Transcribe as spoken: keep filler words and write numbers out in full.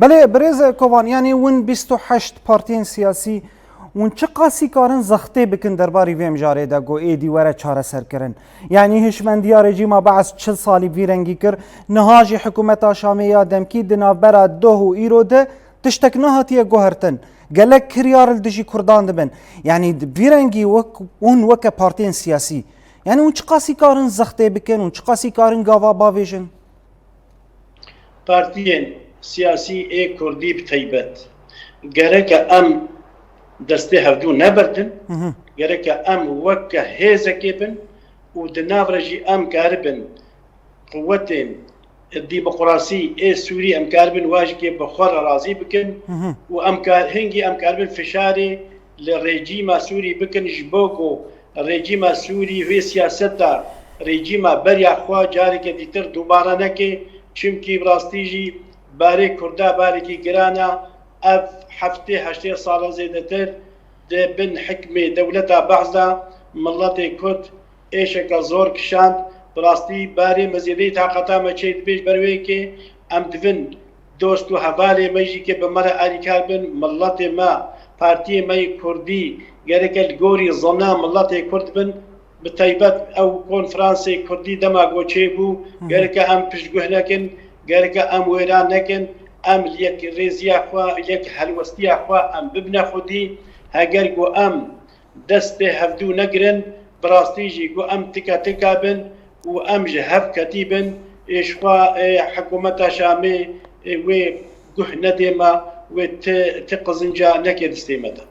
Belê birêz Kovan, yanî win bîst û heşt partiyên siyasî, win çi qasî karin zextê bikin derbarî vê mijarê de ku êdî were çareserkirin? Yanî hişmendiya rejîma Be'es çil salî vî rengî kir, niha jî hikûmeta Şamê ya demkî di navbera doh û îro de tiştek nehatiye guhertin. Gelek kiryar li dijî Kurdan dibin. Yanî di vî rengî wek, hûn weke partiyên siyasî, yanî hûn çi qasî karin zextê bikin, hûn çi qasî karin gava bavêjin? Partiyên siyasî ê Kurdî bi teybet, gereke em destê hevdû neberdin, gereke em weke hêzekê bin û di nav re jî em karibin quwetên demokrasî ê Sûrî em karibin wajikê bi xwe re razî bikin û em kar, hingî em karibin fişarê li rejîma Sûrî bikin ji bo ku rejîma Sûrî vê siyaseta rejîma beriya xwe careke dîtir dubare neke, çimkî bi rastî jî barê Kurda barekî giran e. Ev heftê heştê sal e zêdetir di bin hikmê dewleta Be'es de miletê Kurd êşeke zor kişand. Bi rastî barê me zêdeyî taqeta me çê dibê ji ber wê yekê em divin dost û hevalê me jî ke bi me re alîkar bin, miletê me, partiyê me yê Kurdî gereke li gorî zana miletê Kurd bin, bi teybet ew konferansê Kurdî dema ku çêbû, gereke em piştguh nekin, gereke em wêran nekin, em li yek rêziya xwe, li yek helwestiya xwe em bibine xwedî. Heger ku em destê hevdû negirin, bi rastî jî ku em tika tika bin û em ji hev ketî bin, ê ji xwe, ê, hikûmeta Şamê, ê, wê guh nedê me, wê ti, ti qizinca neke distê me de.